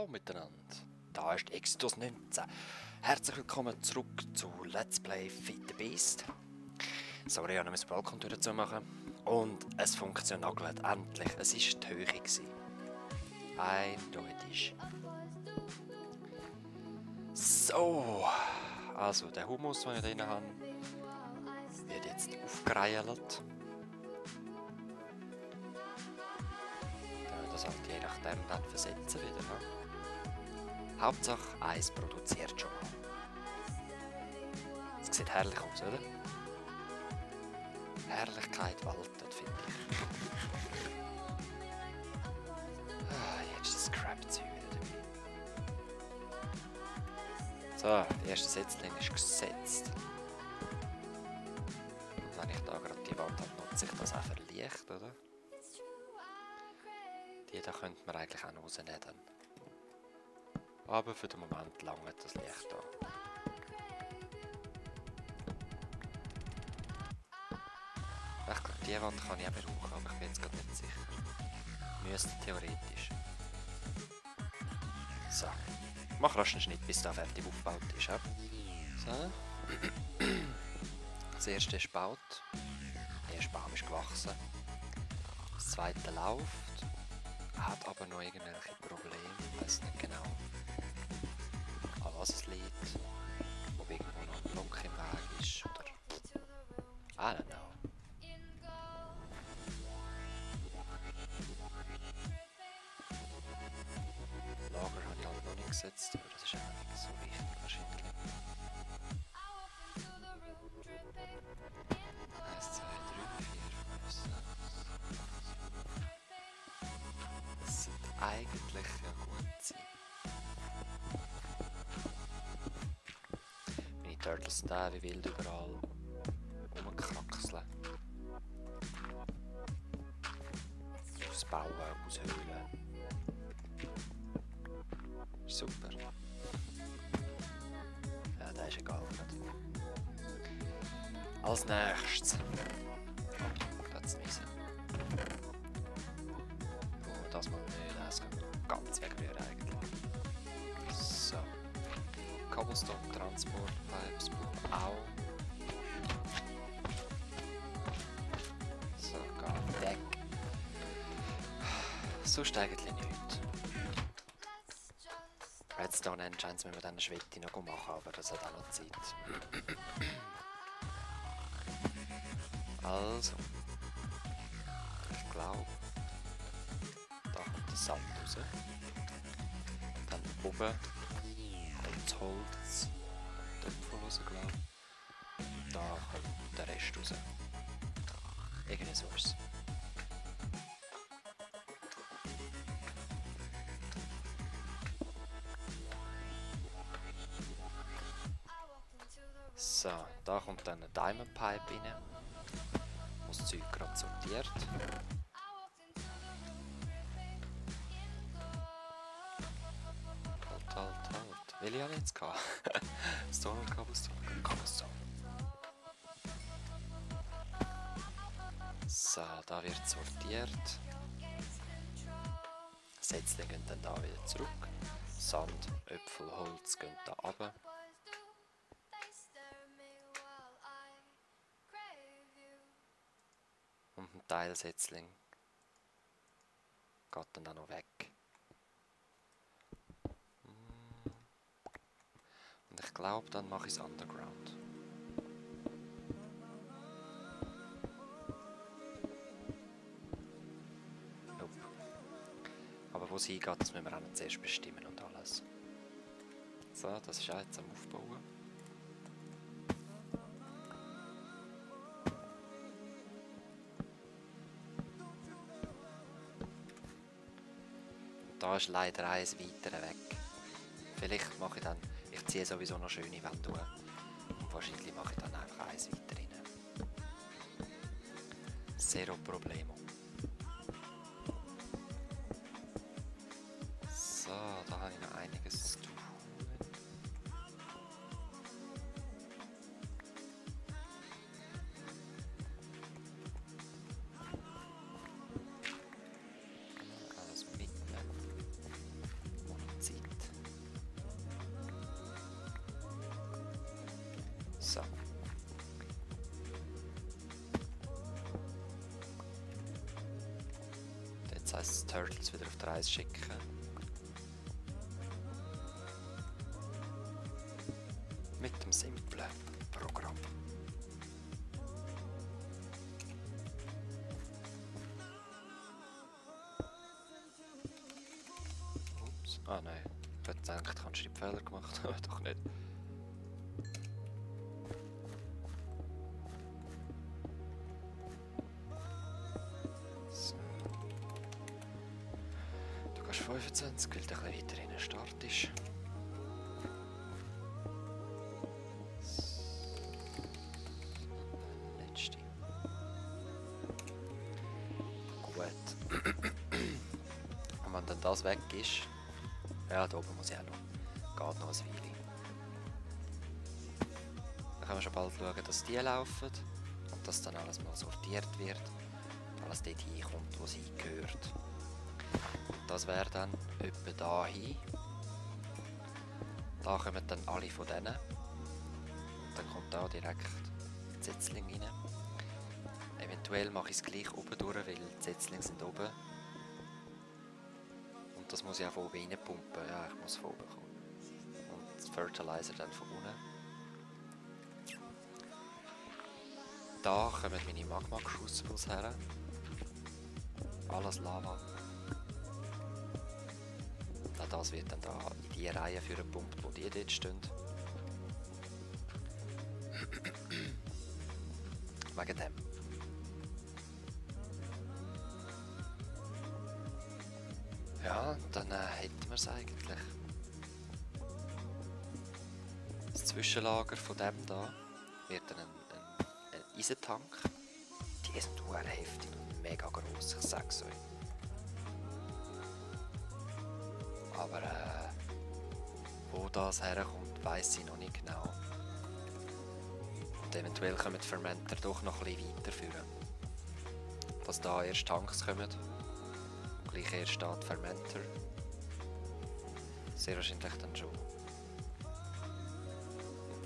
Hallo miteinander, da ist Exodus 19. Herzlich willkommen zurück zu Let's Play Feed the Beast. Sorry, ich musste den Balkon dazu machen. Und es funktioniert endlich. Es war die Höhe. Eindeutig. So, also der Hummus, den ich drin habe, wird jetzt aufgereilt. Das halt je nachdem dann versetzen wieder. Ne? Hauptsache, eins produziert schon mal. Es sieht herrlich aus, oder? Herrlichkeit waltet, finde ich. Ah, jetzt ist das Crap-Zeug wieder dabei. So, die erste Setzling ist gesetzt. Und wenn ich da gerade die Wand habe, nutze ich das auch für Licht, oder? Die da könnte man eigentlich auch rausnehmen. Aber für den Moment langt das Licht da. Ich glaube, die Wand kann ich auch brauchen, aber ich bin jetzt gerade nicht sicher. Müsste theoretisch. So. Ich mache rasch einen Schnitt, bis da fertig aufgebaut ist. Ja? So. Das erste ist gebaut. Der erste Baum ist gewachsen. Das zweite läuft. Hat aber noch irgendwelche Probleme. Ich weiß nicht genau, an was es liegt. Ob irgendwo noch ein Block im Weg ist oder... I don't know. Lager habe ich halt noch nicht gesetzt, aber das ist auch nicht so wichtig wahrscheinlich. 1, 2, 3, 4, 5, 6. Das sollte eigentlich ja gut sein. Meine Turtles sind da wie wild überall rumkraxeln. Aus Bauen, aus Höhlen. Super. Ja, das ist egal. Als nächstes. Oh, das müssen. Oh, das mal nicht. Das kann ganz wegrühren eigentlich. So. Cobblestone, Transport, Pipes, auch. So, geht Deck. Sonst eigentlich nichts. Redstone Engines müssen wir dann Schwette noch machen, aber das hat auch noch Zeit. Also, ich glaube, da kommt der Sand raus. Dann oben kommt das Holz, Töpfe raus, glaube ich. Da kommt der Rest raus. Irgendwie so ist es. So, da kommt dann eine Diamond Pipe rein. Wo das Zeug gerade sortiert. Halt. Will ich ja jetzt gehen. Stone, Cobblestone. So, da wird sortiert. Setzlinge gehen dann da wieder zurück. Sand, Äpfel, Holz gehen da runter. Und ein Teilsetzling geht dann auch noch weg. Und ich glaube, dann mache ich es underground. Nope. Aber wo es hingeht, das müssen wir auch noch zuerst bestimmen und alles. So, das ist auch jetzt am Aufbauen. Da ist leider eins weiter weg. Vielleicht mache ich dann... Ich ziehe sowieso noch schöne Wände durch. Und wahrscheinlich mache ich dann einfach eins weiter rein. Zero Problemo. So, da habe ich noch einiges zu tun. Alles mitnehmen. Und Zeit So. Jetzt heisst es Turtles wieder auf die Reise schicken. Mit dem simplen Programm. Ups. Ah nein. Ich hätte gedacht, ich habe einen Schreibfehler gemacht, aber doch nicht. So. Du gehst 25, weil du ein bisschen weiter hinten startest. Letzte. Gut. Und wenn dann das weg ist, ja, da oben muss ich auch noch. Geht noch ein Weile. Dann können wir schon bald schauen, dass die laufen und dass dann alles mal sortiert wird. Alles dort hinkommt, wo es hingehört. Das wäre dann etwa da hin. Da kommen dann alle von denen. Und dann kommt da direkt die Setzlinge rein. Eventuell mache ich es gleich oben durch, weil die Setzlinge sind oben. Und das muss ich auch von oben rein pumpen. Ja, ich muss von oben kommen. Und das Fertilizer dann von unten. Da kommen meine Magma Crucibles her. Alles Lava. Auch das wird dann da in die Reihe für einen Pump, wo die dort stehen. Wegen dem. Ja, dann hätten wir es eigentlich. Das Zwischenlager von dem da wird dann ein Eisentank. Die sind sehr heftig und mega gross, ich sag's euch. Aber wo das herkommt, weiss ich noch nicht genau. Und eventuell kommen die Fermenter doch noch ein bisschen weiterführen. Dass da erst Tanks kommen. Gleich erst steht Fermenter. Sehr wahrscheinlich dann schon. Und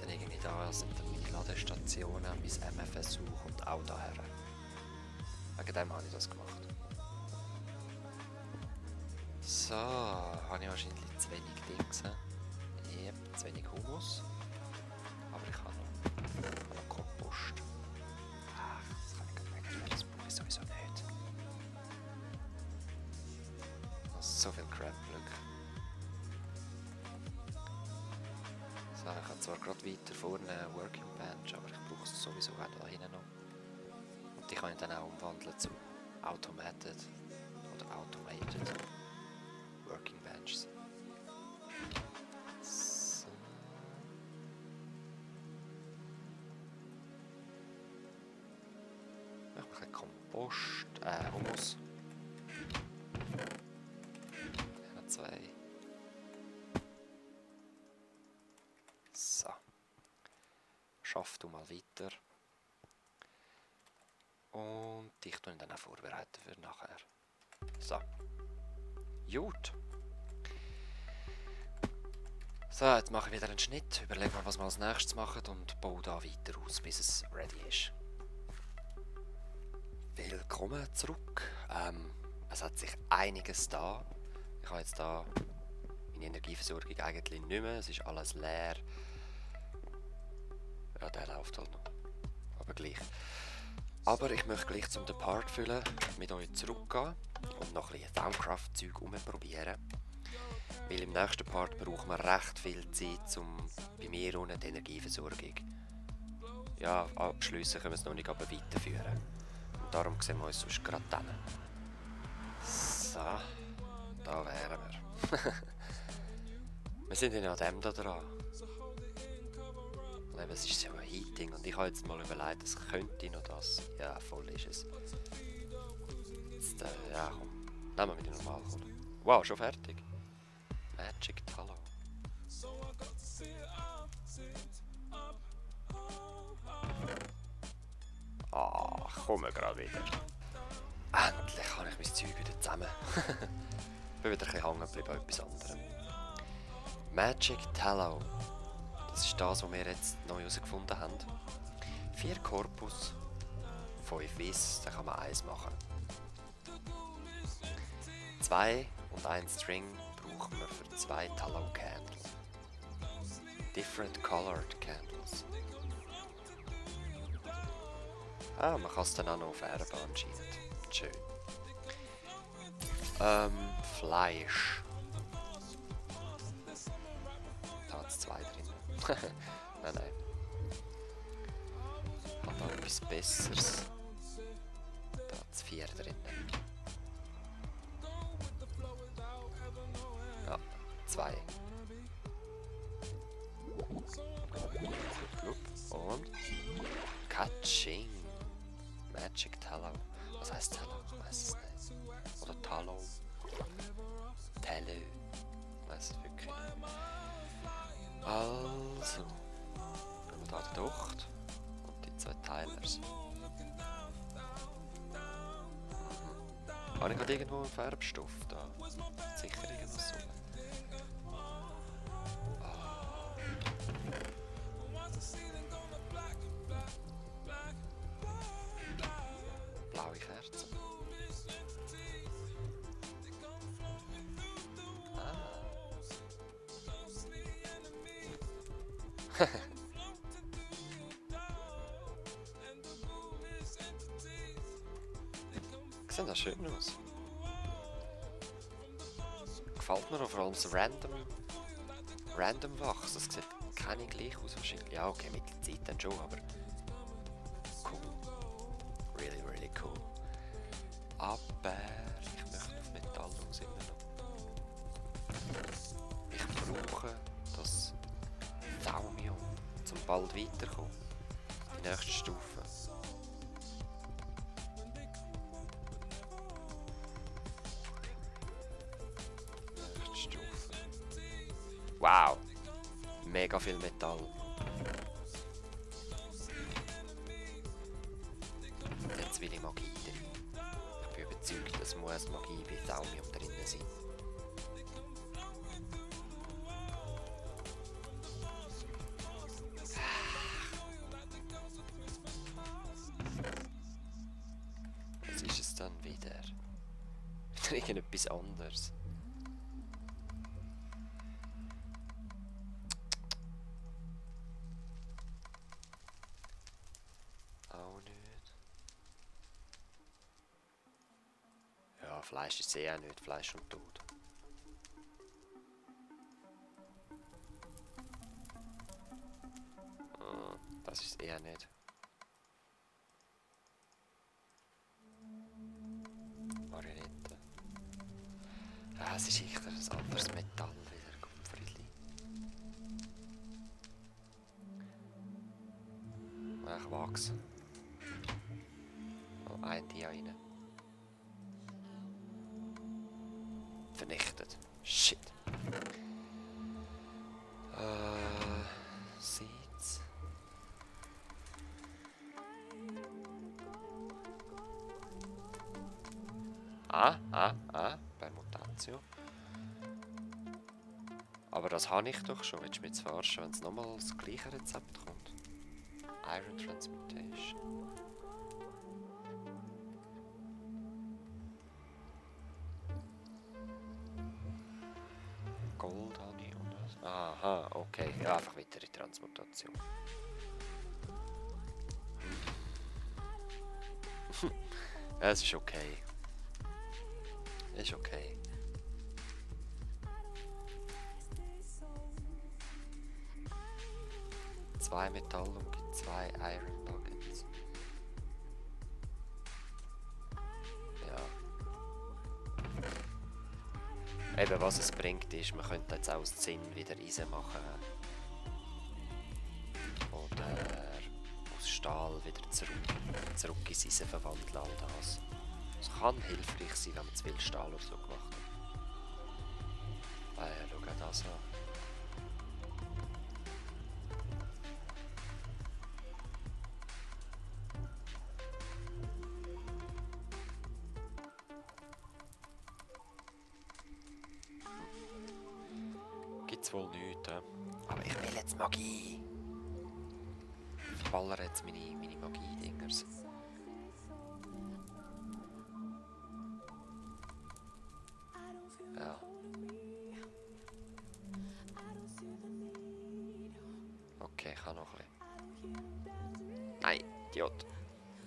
dann irgendwie da sind dann meine Ladestationen, mein MFSU kommt auch daher. Wegen dem habe ich das gemacht. So, habe ich wahrscheinlich zu wenig Dings. Yep, zu wenig Humus. Aber ich habe noch Kompost. Ach, das kann ich gar nicht, das brauche ich sowieso nicht. So viel Crap-Glück. So, ich habe zwar gerade weiter vorne eine Working Bench, aber ich brauche es sowieso auch da hinten noch. Und die kann ich dann auch umwandeln zu Automated oder Automated Working Benches. So. Ich mache ein bisschen Kompost, Humus. Zwei. So. Schaff du mal weiter. Und ich tue ihn dann auch vorbereiten für nachher. So. Gut. So, jetzt mache ich wieder einen Schnitt. Überlege mal, was wir als nächstes machen und baue da weiter aus, bis es ready ist. Willkommen zurück. Es hat sich einiges da. Ich habe jetzt da meine Energieversorgung eigentlich nicht mehr, es ist alles leer. Ja, der läuft halt noch, aber gleich. Aber ich möchte gleich zum Part füllen, mit euch zurückgehen und noch ein bisschen Thaumcraft-Zeug rumprobieren. Weil im nächsten Part brauchen wir recht viel Zeit, um bei mir unten die Energieversorgung. Ja, abschliessen können wir es noch nicht, aber weiterführen. Und darum sehen wir uns sonst gerade dann. So. Da wären wir. Wir sind ja an dem da dran. Es ist ja ein Heating und ich habe jetzt mal überlegt, es könnte noch das. Ja, voll ist es. Jetzt, ja komm, nehmen wir wieder normal. Wow, schon fertig. Magic Tallow. Ah, kommen wir gerade wieder. Endlich habe ich mein Zeug wieder zusammen. Ich bin wieder ein bisschen hängen geblieben bei etwas anderem. Magic Tallow. Das ist das, was wir jetzt neu herausgefunden haben. 4 Korpus, 5 Wiss, da kann man 1 machen. 2 und 1 String brauchen wir für 2 Tallow Candles. Different Colored Candles. Ah, man kann es dann auch noch färben anscheinend. Schön. Fleisch. Da hat es 2 drin. Nein, nein. Hat auch etwas Besseres. Da hat es 4 drin. Ja, 2. Und Catching. Magic Tallow. Was heißt Tallow? Ich weiß es nicht. Oder Tallow. Tallow. Ich weiß es wirklich nicht. Also. Haben wir da die Docht. Und die 2 Teilers. Habe ich gerade irgendwo einen Farbstoff da? Sicher irgendwas so. Blaue Kerze. Sieht das schön aus. Gefällt mir auch vor allem das Random Wachs. Das sieht keine gleich aus wahrscheinlich. Ja, okay, mit der Zeit dann schon, aber cool. Really, really cool. Aber ich möchte auf Metall raus immer noch. Ich brauche das Thaumium, um bald weiterzukommen. Die nächste Stufe. Wow! Mega viel Metall. Jetzt will ich Magie drin. Ich bin überzeugt, es muss Magie bei Thaumium drin sein. Was ist es dann wieder? Wieder irgendetwas anderes. Fleisch ist auch nicht, Fleisch und Tod. Das ist eher nicht. Marionette. Ah, es ist sicher ein anderes Metall wieder, Kupferli. Ach, Wachs. Oh, ein Dia rein. Vernichtet. Shit. Seeds. Permutatio. Aber das habe ich doch schon. Willst du mich jetzt verarschen, wenn es nochmal das gleiche Rezept kommt? Iron Transmutation. Gold habe ich und was? Aha, okay. Ja, einfach weitere Transmutation. Ja, es ist okay. Ist okay. Zwei Metall und gibt 2 Iron Nuggets. Ja. Eben, was es bringt, ist, man könnte jetzt auch aus Zinn wieder Eisen machen. Oder aus Stahl wieder zurück ins Eisen verwandeln, all das. Es kann hilfreich sein, wenn man zu viel Stahl oder so gemacht hat. Schau das an. jetzt wohl nichts. Aber ich will jetzt Magie. Ich baller jetzt meine Magie-Dingers. Ja. Okay, ich kann noch ein bisschen. Nein, Idiot.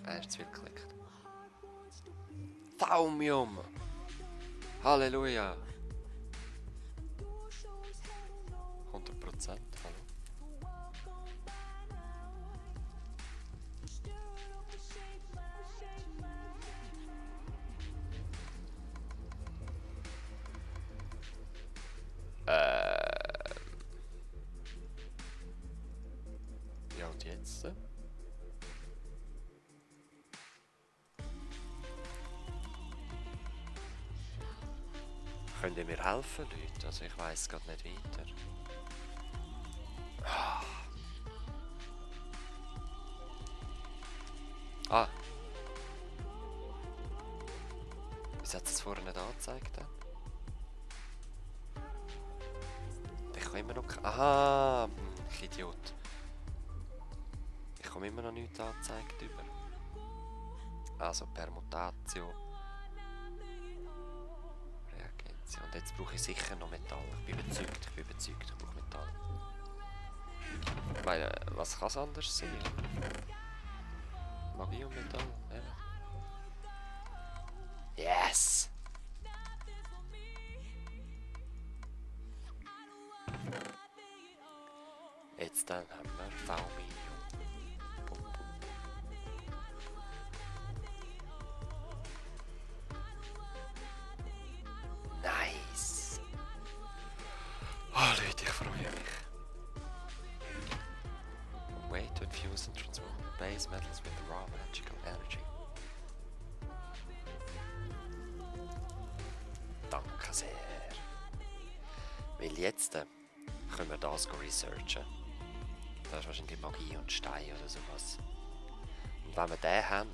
Er hat zu viel geklickt. Thaumium! Halleluja! 100%, hallo. Ja, und jetzt? Könnt ihr mir helfen, Leute? Also ich weiss gerade nicht weiter. Ah! Wieso hat es vorher nicht angezeigt? Ich kann immer noch... Aha! Ich Idiot. Ich komme immer noch nichts angezeigt über. Also Permutatio. Reagentia. Und jetzt brauche ich sicher noch Metall. Ich bin überzeugt, ich brauche Metall. Weil, was kann es anders sein? Magie und Metall, ja. Yes! Jetzt dann haben wir Thaumium. Nice! Oh Leute, ich freue mich. Way to infuse and transform base metals with raw magical energy. Danke sehr. Weil jetzt können wir das researchen. Das ist wahrscheinlich Magie und Stein oder sowas. Und wenn wir den haben,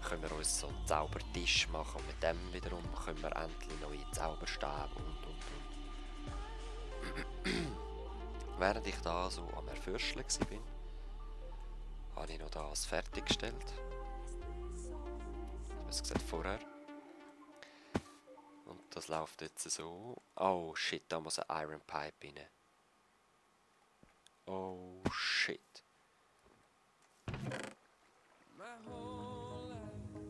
können wir uns so einen Zaubertisch machen und mit dem wiederum können wir endlich neue Zauberstäbe und. Während ich da so am Erforschen war, habe ich noch das fertiggestellt. Das gesagt vorher. Und das läuft jetzt so. Oh shit, da muss ein Iron Pipe rein. Oh shit.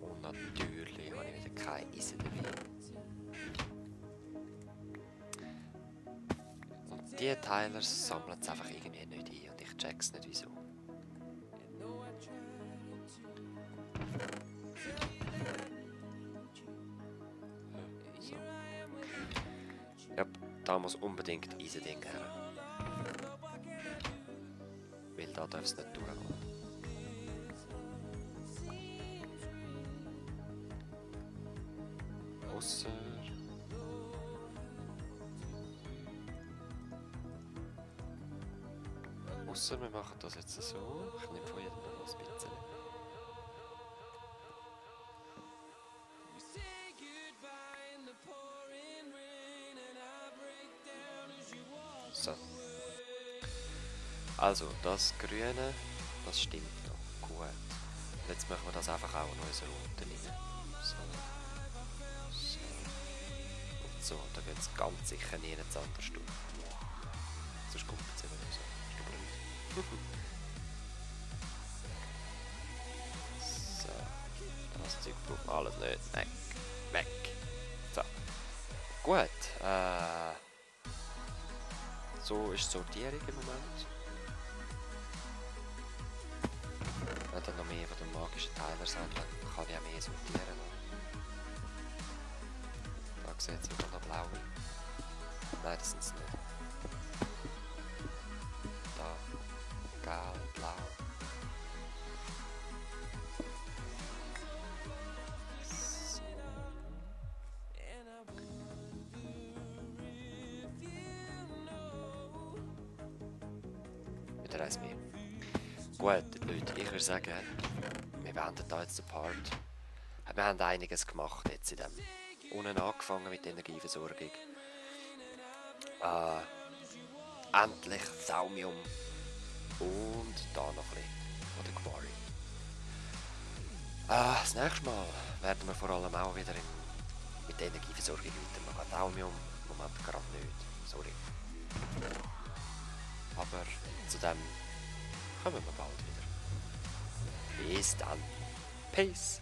Und natürlich habe ich wieder kein Eisen dabei. Und die Teile sammeln es einfach irgendwie nicht ein und ich check's nicht wieso. So. Ja, da muss unbedingt Eisending her. Weil da darf es nicht durchgehen. Ausser... Ausser wir machen das jetzt so. Ich nehme von jedem noch ein bisschen. So. Also, das Grüne, das stimmt noch. Gut. Jetzt machen wir das einfach auch noch in so Roten rein. So. So. Und so. Da geht es ganz sicher nie anders durch. Sonst kommt es eben nicht so. So. Das Zeug braucht man alles nicht. Weg. Weg. So. Gut. So ist die Sortierung im Moment. Wenn dann noch mehr von den magischen Teilen sind, dann kann ich auch mehr sortieren. Da sieht es wieder noch blau. Nein, das sind es nicht. Da. Gelb, blau. So. Wieder eins mehr. Gut, Leute, ich würde sagen, wir beenden da jetzt den Part. Wir haben einiges gemacht jetzt in dem. Unten angefangen mit der Energieversorgung. endlich Thaumium. Und da noch ein bisschen von der Quarry. Das nächste Mal werden wir vor allem auch wieder mit der Energieversorgung weitermachen. Thaumium im Moment gerade nicht, sorry. Aber zu dem kommen wir bald wieder. Bis dann. Peace.